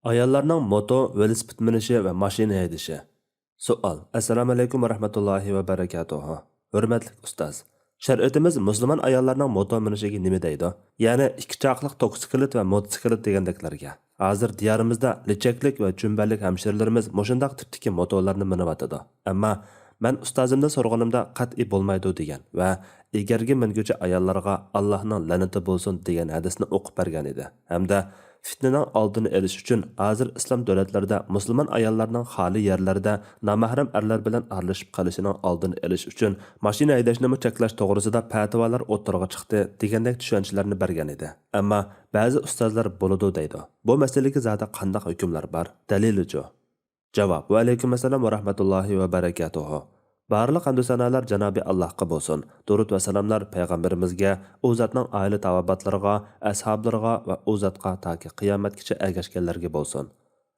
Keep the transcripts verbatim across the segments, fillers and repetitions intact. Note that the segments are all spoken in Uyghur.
ئاياللارنىڭ موتو، ۋېلىسىپىت مىنىشى ۋە ماشىنا ھەيدىشى. سوئال. ئەسسالامۇئەلەيكۇم ۋەرەھمەتۇللاھى ۋەبەرىكاتۇھۇ. ھۆرمەتلىك ئۇستاز، شەرىئىتىمىز مۇسۇلمان ئاياللارنىڭ موتو مىنىشىگە نېمە دەيدۇ؟ يەنى ئىككى چاقلىق توكسىكلىت ۋە موتوسىكلىت دېگەندەكلەرگە. ھازىر دىيارىمىزدا لىچەكلىك ۋە جۈمبەلىك ھەمشىرىلىرىمىز مۇشۇنداق تىپتىكى موتولارنى مىنىۋاتىدۇ. ئەمما مەن ئۇستازىمدىن سورىغىنىمدا قەتئىي بولمايدۇ دېگەن ۋە ئېگەرگە مىنگۈچى ئاياللارغا ئاللاھنىڭ لەنىتى بولسۇن دېگەن ھەدىسنى ئوقۇپ بەرگەن ئىدى. ھەمدە فىتنىنىڭ ئالدىنى ئېلىش ئۈچۈن ھازىر ئىسلام دۆلەتلىرىدە مۇسۇلمان ئاياللارنىڭ خالىي يەرلەردە نامەھرەم ئەرلەر بىلەن ئارىلىشىپ قېلىشىنىڭ ئالدىنى ئېلىش ئۈچۈن ماشىنا ھەيدەشنىمۇ چەكلەش توغرىسىدا پەتىۋالار ئوتتۇرىغا چىقتى دېگەندەك چۈشەنچىلەرنى بەرگەن ئىدى. ئەمما بەزى ئۇستازلار بولىدۇ دەيدۇ. بۇ مەسىلىگە زادى قانداق ھۆكۈملەر بار؟ دەلىلىچۇ؟ جاۋاب. ۋەئەلەيكۇم ئەسسالام ۋەرەھمەتۇللاھى ۋەبەرەكاتۇھۇ. بارلىق ھەمدۇ سانالار جانابى ئاللاھقا بولسۇن. دۇرۇت ۋە سالاملار پەيغەمبىرىمىزگە، ئۇ زاتنىڭ ئائىلە تاۋابىئاتلىرىغا، ئەسھابلىرىغا ۋە ئۇ زاتقا تاكى قىيامەتكىچە ئەگەشكەنلەرگە بولسۇن.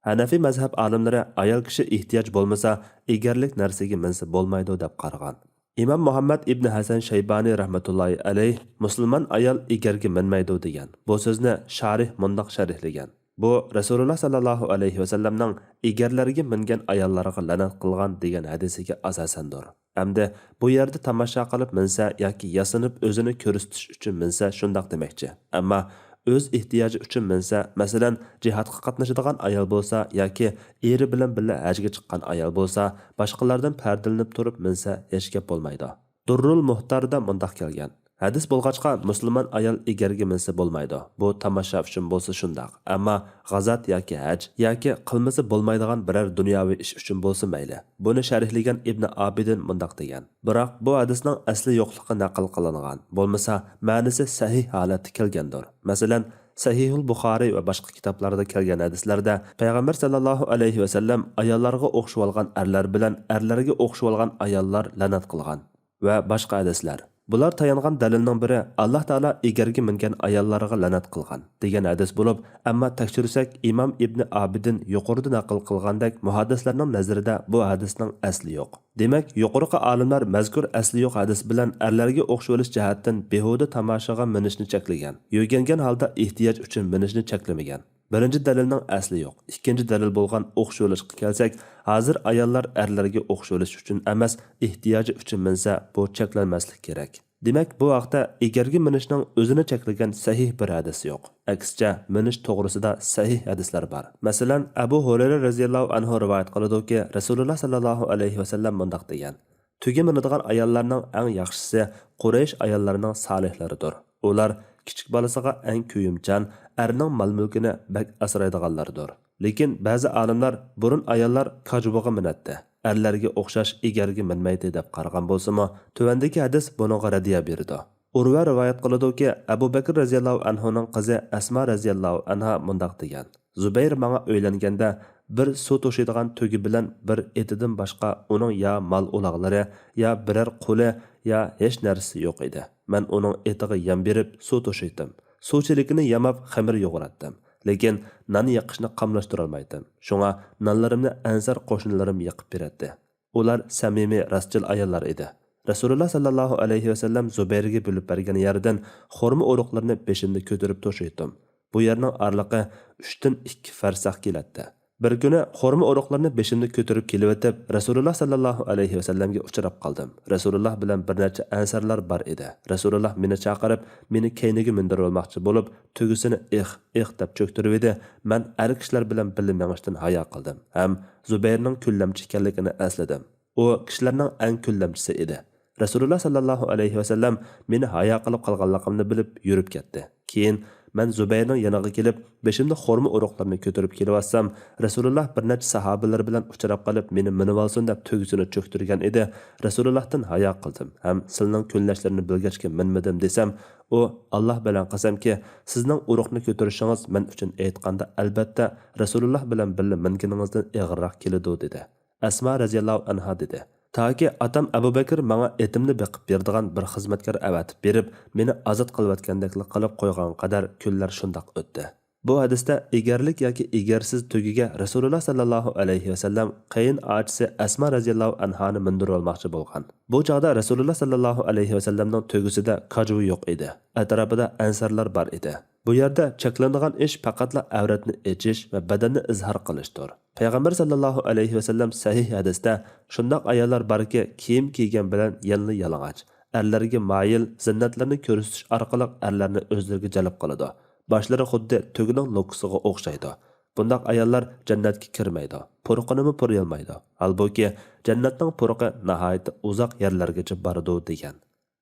ھەنەفىي مەزھەپ ئالىملىرى ئايال كىشى ئېھتىياج بولمىسا، ئېگەرلىك نەرسىگە مىنسە بولمايدۇ دەپ قارىغان. ئىمام مۇھەممەد ئىبن ھەسەن شەيبانى رەھمەتۇللاھى ئەلەيھ مۇسۇلمان ئايال ئېگەرگە مىنمەيدۇ دېگەن. بۇ سۆزنى شارىھ مۇنداق شەرھلىگەن. بۇ رەسۇلۇللا ساللاللاھۇ ئەلەيھى ۋەسەللەمنىڭ ئېگەرلەرگە مىنگەن ئاياللارغا لەنەت قىلغان دېگەن ھەدىسىگە ئاساسەندۇر. ئەمدى بۇ يەردە تاماشا قىلىپ مىنسە ياكى ياسىنىپ ئۆزىنى كۆرسىتىش ئۈچۈن مىنسە شۇنداق دېمەكچى. ئەمما ئۆز ئېھتىياجى ئۈچۈن مىنسە، مەسىلەن، جىھادقا قاتنىشىدىغان ئايال بولسا ياكى ئېرى بىلەن بىللە ھەجگە چىققان ئايال بولسا، باشقىلاردىن پەردىلىنىپ تۇرۇپ مىنسە ھېچ گەپ بولمايدۇ. دۇررۇل مۇھتاردا مۇنداق كەلگەن. ھەدىس بولغاچقا، مۇسۇلمان ئايال ئېگەرگە مىنسە بولمايدۇ. بۇ تاماشا ئۈچۈن بولسا شۇنداق. ئەمما غازات ياكى ھەج ياكى قىلمىسا بولمايدىغان بىرەر دۇنياۋى ئىش ئۈچۈن بولسا مەيلى. بۇنى شەرھلىگەن ئىبنى ئابىدىن مۇنداق دېگەن. بىراق بۇ ھەدىسنىڭ ئەسلى يوقلۇقى نەقىل قىلىنغان، بولمىسا مەنىسى سەھىھ ھالەتتە كەلگەندۇر. مەسىلەن، سەھىھۇل بۇخارىي ۋە باشقا كىتابلاردا كەلگەن ھەدىسلەردە پەيغەمبەر ساللاللاھۇ ئەلەيھى ۋەسەللەم ئاياللارغا ئوخشىۋالغان ئەرلەر بىلەن ئەرلەرگە ئوخشىۋالغان ئاياللار لەنەت قىلغان. ۋە باشقا ھەدىسلەر. بۇلار تايانغان دەلىلنىڭ بىرى، ئاللاھ تائالا ئېگەرگە مىنگەن ئاياللارغا لەنەت قىلغان، دېگەن ھەدىس بولۇپ، ئەمما تەكشۈرسەك، ئىمام ئىبنى ئابىدىن يۇقىرىدا نەقىل قىلغاندەك مۇھەددىسلەرنىڭ نەزىرىدە بۇ ھەدىسنىڭ ئەسلى يوق. دېمەك، يۇقىرىقى ئالىملار مەزكۇر ئەسلى يوق ھەدىس بىلەن ئەرلەرگە ئوخشىۋېلىش جەھەتتىن بىھۇدە تاماشىغا مىنىشنى چەكلىگەن، يۆگەنگەن ھالدا ئېھتىياج ئۈچۈن مىنىشنى چەكلىمىگەن. بىرىنچى دەلىلنىڭ ئەسلى يوق. ئىككىنچى دەلىل بولغان ئوخشىۋېلىشقا كەلسەك، ھازىر ئاياللار ئەرلەرگە ئوخشىۋېلىش ئۈچۈن ئەمەس، ئېھتىياجى ئۈچۈن مىنسە، بۇ چەكلەنمەسلىك كېرەك. دېمەك، بۇ ھەقتە ئېگەرگە مىنىشنىڭ ئۆزىنى چەكلىگەن سەھىھ بىر ھەدىس يوق. ئەكسىچە، مىنىش توغرىسىدا سەھىھ ھەدىسلەر بار. مەسىلەن، ئەبۇ ھۇرەيرە رەزىياللاھۇ ئەنھۇ رىۋايەت قىلىدۇكى، رەسۇلۇللا ساللاللاھۇ ئەلەيھى ۋەسەللەم مۇنداق دېگەن: تۆگە مىنىدىغان ئاياللارنىڭ ئەڭ ياخشىسى قۇرەيش ئاياللىرىنىڭ سالىھلىرىدۇر. ئۇلار كىچىك بالىسىغا ئەڭ كۆيۈمچان، ئەرنىڭ مال-مۈلكىنى بەك ئاسرايدىغانلاردۇر. لېكىن بەزى ئالىملار بۇرۇن ئاياللار كاجۇۋىغا مىنەتتى، ئەرلەرگە ئوخشاش ئېگەرگە مىنمەيتتى دەپ قارىغان بولسىمۇ، تۆۋەندىكى ھەدىس بۇنىڭغا رەددىيە بېرىدۇ. ئۇرۋە رىۋايەت قىلىدۇكى، ئەبۇ بەكىر رەزىياللاھۇ ئەنھۇنىڭ قىزى ئەسما رەزىياللاھۇ ئەنھا مۇنداق دېگەن: زۇبەير ماڭا ئۆيلەنگەندە، بىر سۇ توشۇيدىغان تۆگە بىلەن بىر ئېتىدىن باشقا ئۇنىڭ يا مال-ئۇلاغلىرى، يا بىرەر قۇلى، يا ھېچ نەرسىسى يوق ئىدى. مەن ئۇنىڭ ئېتىغا يەم بېرىپ، سۇ توشۇيتتىم. سۇ چېلىكىنى ياماپ، خېمىر يۇغۇراتتىم. لېكىن نان يېقىشنى قاملاشتۇرالمايتتىم. شۇڭا نانلىرىمنى ئەنسار قوشنىلىرىم يېقىپ بېرەتتى. ئۇلار سەمىمىي، راستچىل ئاياللار ئىدى. رەسۇلۇللا ساللاللاھۇ ئەلەيھى ۋەسەللەم زۇبەيرگە بۆلۈپ بەرگەن يەردىن خورما ئۇرۇقلىرىنى بېشىمدا كۆتۈرۈپ توشۇيتتۇم. بۇ يەرنىڭ ئارىلىقى ئۈچتىن ئىككى فەرسەھ كېلەتتى. بىر كۈنى خورما ئۇرۇقلىرىنى بېشىمدا كۆتۈرۈپ كېلىۋېتىپ، رەسۇلۇللا ساللاللاھۇ ئەلەيھى ۋەسەللەمگە ئۇچراپ قالدىم. رەسۇلۇللا بىلەن بىر نەچچە ئەنسارلار بار ئىدى. رەسۇلۇللا مېنى چاقىرىپ، مېنى كەينىگە مىندۈرۈۋالماقچى بولۇپ، تۆگىسىنى ئىخ، ئىخ دەپ چۆكتۈرۈۋىدى. مەن ئەر كىشىلەر بىلەن بىللە مېڭىشتىن ھايا قىلدىم ھەم زۇبەيرنىڭ كۈنلەمچى ئىكەنلىكىنى ئەسلىدىم. ئۇ كىشىلەرنىڭ ئەڭ كۈنلەمچىسى ئىدى. رەسۇلۇللا ساللاللاھۇ ئەلەيھى ۋەسەللەم مېنى ھايا قىلىپ قالغانلىقىمنى بىلىپ يۈرۈپ كەتتى. كېيىن مەن زۇبەيرنىڭ يېنىغا كېلىپ، بېشىمدا خورما ئۇرۇقلىرىنى كۆتۈرۈپ كېلىۋاتسام، رەسۇلۇللا بىر نەچچە ساھابىلىرى بىلەن ئۇچراپ قېلىپ، مېنى مىنىۋالسۇن دەپ تۆگىسىنى چۆكتۈرگەن ئىدى. رەسۇلۇللاھتىن ھايا قىلدىم ھەم سىلىنىڭ كۈنلەشلىرىنى بىلگەچكە مىنمىدىم دېسەم، ئۇ، ئاللا بىلەن قەسەمكى، سىزنىڭ ئۇرۇقنى كۆتۈرۈشىڭىز مەن ئۈچۈن ئېيتقاندا، ئەلبەتتە، رەسۇلۇللا بىلەن بىللە مىنگىنىڭىزدىن ئېغىرراق كېلىدۇ، دېدى. ئەسما رەزىياللاھۇ ئەنھا دېدى: تاكى ئاتام ئەبۇ بەكىر ماڭا ئېتىمنى بېقىپ بېرىدىغان بىر خىزمەتكار ئەۋەتىپ بېرىپ، مېنى ئازاد قىلىۋەتكەندەكلا قىلىپ قويغان قەدەر كۈنلەر شۇنداق ئۆتتى. بۇ ھەدىستە ئېگەرلىك ياكى ئېگەرسىز تۆگىگە رەسۇلۇللا ساللاللاھۇ ئەلەيھى ۋەسەللەم قېيىن ئاچىسى ئەسما رەزىياللاھۇ ئەنھانى مىندۈرۈۋالماقچى بولغان. بۇ چاغدا رەسۇلۇللا ساللاللاھۇ ئەلەيھى ۋەسەللەمنىڭ تۆگىسىدە كاجۇۋى يوق ئىدى. ئەتراپىدا ئەنسارلار بار ئىدى. بۇ يەردە چەكلىنىدىغان ئىش پەقەتلا ئەۋرەتنى ئېچىش ۋە بەدەننى ئىزھار قىلىشتۇر. پەيغەمبەر ساللاللاھۇ ئەلەيھى ۋەسەللەم سەھىھ ھەدىستە، شۇنداق ئاياللار باركى، كىيىم كىيگەن بىلەن يەنىلا يالىڭاچ، ئەرلەرگە مايىل، زىننەتلىرىنى كۆرسىتىش ئارقىلىق ئەرلەرنى ئۆزلىرىگە جەلپ قىلىدۇ. باشلىرى خۇددى تۆگىنىڭ لوككىسىغا ئوخشايدۇ. بۇنداق ئاياللار جەننەتكە كىرمەيدۇ، پۇرىقىنىمۇ پۇرىيالمايدۇ. ھالبۇكى، جەننەتنىڭ پۇرىقى ناھايىتى ئۇزاق يەرلەرگىچە بارىدۇ، دېگەن.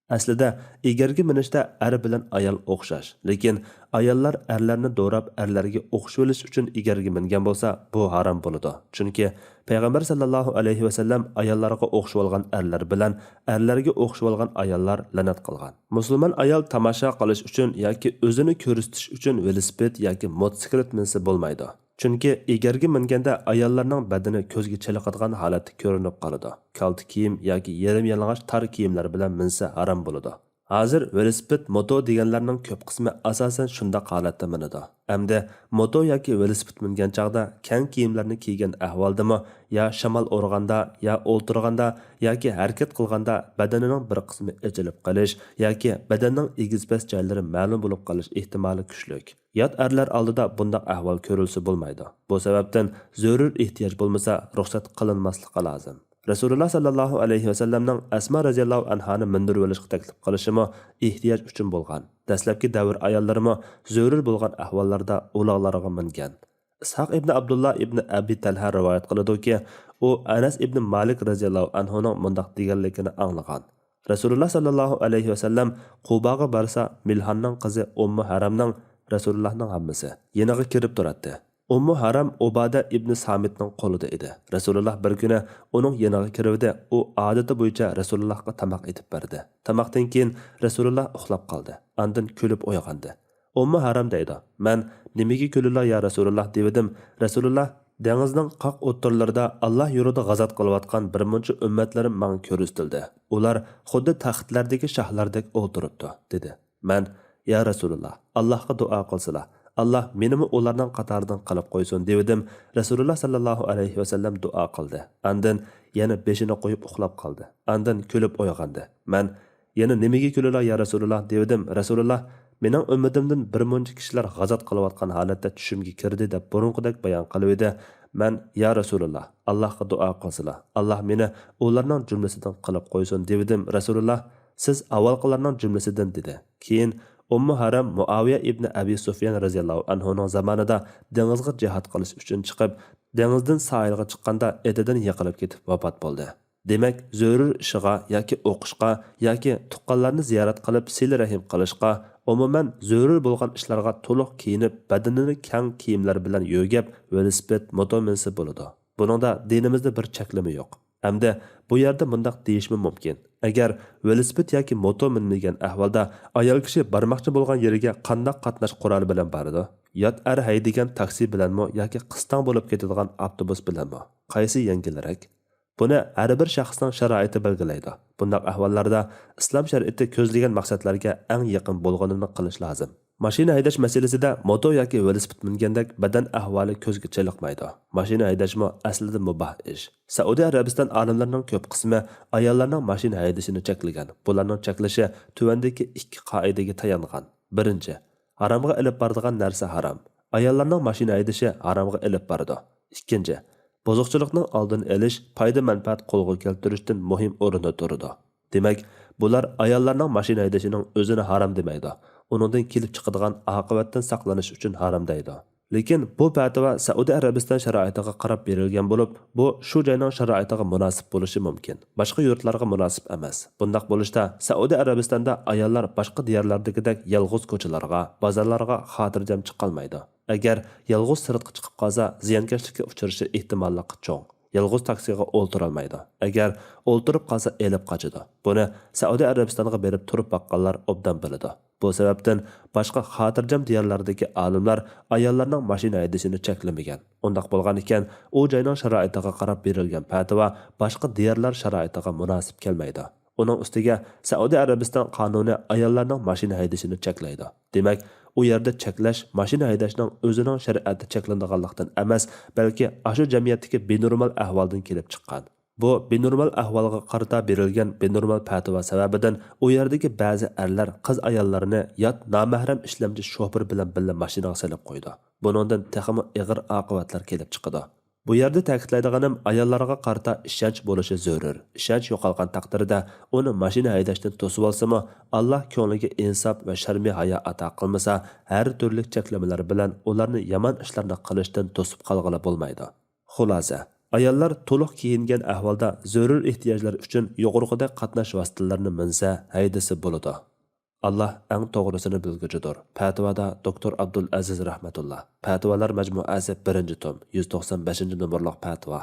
ئەسلىدە، ئېگەرگە مىنىشتە ئەر بىلەن ئايال ئوخشاش، لېكىن ئاياللار ئەرلەرنى دوراپ، ئەرلەرگە ئوخشىۋېلىش ئۈچۈن ئېگەرگە مىنگەن بولسا، بۇ ھارام بولىدۇ. چۈنكى پەيغەمبەر ساللاللاھۇ ئەلەيھى ۋەسەللەم ئاياللارغا ئوخشىۋالغان ئەرلەر بىلەن ئەرلەرگە ئوخشىۋالغان ئاياللار لەنەت قىلغان. مۇسۇلمان ئايال تاماشا قىلىش ئۈچۈن ياكى ئۆزىنى كۆرسىتىش ئۈچۈن ۋېلىسىپىت ياكى موتوسىكلىت مىنسە بولمايدۇ. چۈنكى ئېگەرگە مىنگەندە ئاياللارنىڭ بەدىنى كۆزگە چېلىقىدىغان ھالەتتە كۆرۈنۈپ قالىدۇ. كالتا كىيىم ياكى يېرىم يالىڭاچ تار كىيىملەر بىلەن مىنسە ھارام بولىدۇ. ھازىر ۋېلىسىپىت، موتو دېگەنلەرنىڭ كۆپ قىسمى ئاساسەن شۇنداق ھالەتتە مىنىدۇ. ئەمدى موتو ياكى ۋېلىسىپىت مىنگەن چاغدا كەڭ كىيىملەرنى كىيگەن ئەھۋالدىمۇ يا شامال ئۇرغاندا، يا ئولتۇرغاندا، ياكى ھەرىكەت قىلغاندا بەدىنىنىڭ بىر قىسمى ئېچىلىپ قېلىش ياكى بەدەننىڭ ئېگىز-پەس جايلىرى مەلۇم بولۇپ قېلىش ئېھتىمالى كۈچلۈك. يات ئەرلەر ئالدىدا بۇنداق ئەھۋال كۆرۈلسە بولمايدۇ. بۇ سەۋەبتىن زۆرۈر ئېھتىياج بولمىسا رۇخسەت قىلىنماسلىقى لازىم. رەسۇلۇللا ساللاللاھۇ ئەلەيھى ۋەسەللەمنىڭ ئەسما رەزىياللاھۇ ئەنھانى مىندۈرۈۋېلىشقا تەكلىپ قىلىشىمۇ ئېھتىياج ئۈچۈن بولغان. دەسلەپكى دەۋر ئاياللىرىمۇ زۆرۈر بولغان ئەھۋاللاردا ئۇلاغلارغا مىنگەن. ئىسھاق ئىبنى ئابدۇللا ئىبنى ئەبى تەلھە رىۋايەت قىلىدۇكى، ئۇ ئەنەس ئىبنى مالىك رەزىياللاھۇ ئەنھۇنىڭ مۇنداق دېگەنلىكىنى ئاڭلىغان. رەسۇلۇللا ساللاللاھۇ ئەلەيھى ۋەسەللەم قۇباغا بارسا، مىلھاننىڭ قىزى ئۇممۇ ھەرەمنىڭ، رەسۇلۇللاھنىڭ ھەممىسى، يېنىغا كىرىپ تۇراتتى. ئۇممۇ ھەرەم ئۇبادە ئىبنى سامىتنىڭ قولىدا ئىدى. رەسۇلۇللا بىر كۈنى ئۇنىڭ يېنىغا كىرىۋىدى، ئۇ ئادىتى بويىچە رەسۇلۇللاھقا تاماق ئېتىپ بەردى. تاماقتىن كېيىن رەسۇلۇللا ئۇخلاپ قالدى. ئاندىن كۈلۈپ ئويغاندى. ئۇممۇ ھەرەم دەيدۇ، مەن، نېمىگە كۈلىلا يا رەسۇلۇللا؟ دېۋىدىم. رەسۇلۇللا، دېڭىزنىڭ قاق ئوتتۇرىلىرىدا ئاللا يولىدا غازات قىلىۋاتقان بىر مۇنچە ئۈممەتلىرىم ماڭا كۆرسىتىلدى. ئۇلار خۇددى تەختلەردىكى شاھلاردەك ئولتۇرۇپتۇ، دېدى. مەن، يا رەسۇلۇللا، ئاللاھقا دۇئا قىلسىلا، ئاللا مېنىمۇ ئۇلارنىڭ قاتارىدىن قىلىپ قويسۇن، دېۋىدىم. رەسۇلۇللا ساللاللاھۇ ئەلەيھى ۋەسەللەم دۇئا قىلدى. ئاندىن يەنە بېشىنى قويۇپ ئۇخلاپ قالدى. ئاندىن كۈلۈپ ئويغاندى. مەن، يەنە نېمىگە كۈلىلا يا رەسۇلۇللا؟ دېۋىدىم. رەسۇلۇللا، مېنىڭ ئۈممىتىمدىن بىر مۇنچە كىشىلەر غازات قىلىۋاتقان ھالەتتە چۈشۈمگە كىردى، دەپ بۇرۇنقىدەك بايان قىلىۋىدى. مەن، يا رەسۇلۇللا، ئاللاھقا دۇئا قىلسىلا، ئاللا مېنى ئۇلارنىڭ جۈملىسىدىن قىلىپ قويسۇن، دېۋىدىم. رەسۇلۇللا، سىز ئاۋۋالقىلارنىڭ جۈملىسىدىن، دېدى. كېيىن ئۇممۇ ھەرەم مۇئاۋىيە ئىبنى ئەبى سۇفيان رەزىياللاھۇ ئەنھۇنىڭ زامانىدا دېڭىزغا جىھاد قىلىش ئۈچۈن چىقىپ، دېڭىزدىن ساھىلغا چىققاندا ئېتىدىن يىقىلىپ كېتىپ ۋاپات بولدى. دېمەك، زۆرۈر ئىشىغا ياكى ئوقۇشقا ياكى تۇغقانلارنى زىيارەت قىلىپ سىلە رەھىم قىلىشقا، ئومۇمەن زۆرۈر بولغان ئىشلارغا تولۇق كىيىنىپ، بەدىنىنى كەڭ كىيىملەر بىلەن يۆگەپ، ۋېلىسىپىت، موتو مىنسە بولىدۇ. بۇنىڭدا دىنىمىزدا بىر چەكلىمە يوق. ئەمدى بۇ يەردە مۇنداق دېيىشمۇ مۇمكىن. ئەگەر ۋېلىسىپىت ياكى موتو مىنمىگەن ئەھۋالدا ئايال كىشى بارماقچى بولغان يېرىگە قانداق قاتناش قورالى بىلەن بارىدۇ؟ يات ئەر ھەيدىگەن تاكسى بىلەنمۇ ياكى قىستاڭ بولۇپ كېتىدىغان ئاپتوبۇس بىلەنمۇ؟ قايسى يەڭگىلرەك؟ بۇنى ھەر بىر شەخسنىڭ شارائىتى بەلگىلەيدۇ. بۇنداق ئەھۋاللاردا ئىسلام شەرىئىتى كۆزلىگەن مەقسەتلەرگە ئەڭ يېقىن بولغىنىنى قىلىش لازىم. ماشىنا ھەيدەش مەسىلىسىدە موتو ياكى ۋېلىسىپىت مىنگەندەك بەدەن ئەھۋالى كۆزگە چېلىقمايدۇ. ماشىنا ھەيدەشمۇ ئەسلىدە مۇباھ ئىش. سەئۇدى ئەرەبىستان ئالىملىرىنىڭ كۆپ قىسمى ئاياللارنىڭ ماشىنا ھەيدىشىنى چەكلىگەن. بۇلارنىڭ چەكلىشى تۆۋەندىكى ئىككى قائىدىگە تايانغان. بىرىنچى، ھارامغا ئېلىپ بارىدىغان نەرسە ھارام. ئاياللارنىڭ ماشىنا ھەيدىشى ھارامغا ئېلىپ بارىدۇ. ئىككىنچى، بۇزۇقچىلىقنىڭ ئالدىنى ئېلىش، پايدا-مەنپەئەت قولغا كەلتۈرۈشتىن مۇھىم ئورۇندا تۇرىدۇ. دېمەك، بۇلار ئاياللارنىڭ ماشىنا ھەيدىشىنىڭ ئۆزىنى ھارام دېمەيدۇ، ئۇنىڭدىن كېلىپ چىقىدىغان ئاقىۋەتتىن ساقلىنىش ئۈچۈن ھارام دەيدۇ. لېكىن بۇ پەتىۋا سەئۇدى ئەرەبىستان شارائىتىغا قاراپ بېرىلگەن بولۇپ، بۇ شۇ جاينىڭ شارائىتىغا مۇناسىپ بولۇشى مۇمكىن، باشقا يۇرتلارغا مۇناسىپ ئەمەس. بۇنداق بولۇشتا سەئۇدى ئەرەبىستاندا ئاياللار باشقا دىيارلاردىكىدەك يالغۇز كوچىلارغا، بازارلارغا خاتىرجەم چىقالمايدۇ. ئەگەر يالغۇز سىرتقا چىقىپ قالسا، زىيانكەشلىككە ئۇچرىشى ئېھتىماللىقى چوڭ. يالغۇز تاكسىغا ئولتۇرالمايدۇ. ئەگەر ئولتۇرۇپ قالسا، ئېلىپ قاچىدۇ. بۇنى سەئۇدى ئەرەبىستانغا بېرىپ تۇرۇپ باققانلار ئوبدان بىلىدۇ. بۇ سەۋەبتىن باشقا خاتىرجەم دىيارلاردىكى ئالىملار ئاياللارنىڭ ماشىنا ھەيدىشىنى چەكلىمىگەن. ئۇنداق بولغان ئىكەن، ئۇ جاينىڭ شارائىتىغا قاراپ بېرىلگەن پەتىۋا باشقا دىيارلار شارائىتىغا مۇناسىپ كەلمەيدۇ. ئۇنىڭ ئۈستىگە سەئۇدى ئەرەبىستان قانۇنى ئاياللارنىڭ ماشىنا ھەيدىشىنى چەكلەيدۇ. دېمەك، ئۇ يەردە چەكلەش ماشىنا ھەيدەشنىڭ ئۆزىنىڭ شەرىئەتتە چەكلىنىدىغانلىقتىن ئەمەس، بەلكى ئاشۇ جەمئىيەتتىكى بىنورمال ئەھۋالدىن كېلىپ چىققان. بۇ بىنورمال ئەھۋالغا قارىتا بېرىلگەن بىنورمال پەتىۋا سەۋەبىدىن ئۇ يەردىكى بەزى ئەرلەر قىز-ئاياللىرىنى يات نامەھرەم ئىشلەمچى شوپۇر بىلەن بىللە ماشىنىغا سېلىپ قويىدۇ. بۇنىڭدىن تېخىمۇ ئېغىر ئاقىۋەتلەر كېلىپ چىقىدۇ. بۇ يەردە تەكىتلەيدىغىنىم، ئاياللارغا قارىتا ئىشەنچ بولۇشى زۆرۈر. ئىشەنچ يوقالغان تەقدىردە، ئۇنى ماشىنا ھەيدەشتىن توسۇۋالسىمۇ، ئاللا كۆڭلىگە ئىنساپ ۋە شەرمى ھايا ئاتا قىلمىسا، ھەر تۈرلۈك چەكلىمىلەر بىلەن ئۇلارنى يامان ئىشلارنى قىلىشتىن توسۇپ قالغىلى بولمايدۇ. خۇلاسە، ئاياللار تولۇق كىيىنگەن ئەھۋالدا زۆرۈر ئېھتىياجلار ئۈچۈن يۇقىرىقىدەك قاتناش ۋاسىتىلىرىنى مىنسە، ھەيدىسە بولىدۇ. ئاللا ئەڭ توغرىسىنى بىلگۈچىدۇر. پەتىۋادا دوكتور ئابدۇل ئەزىز رەھمەتۇللا. پەتىۋالار مەجمۇئەسى، بىرىنچى توم، يۈز توقسان بەشىنچى نومۇرلۇق پەتىۋا.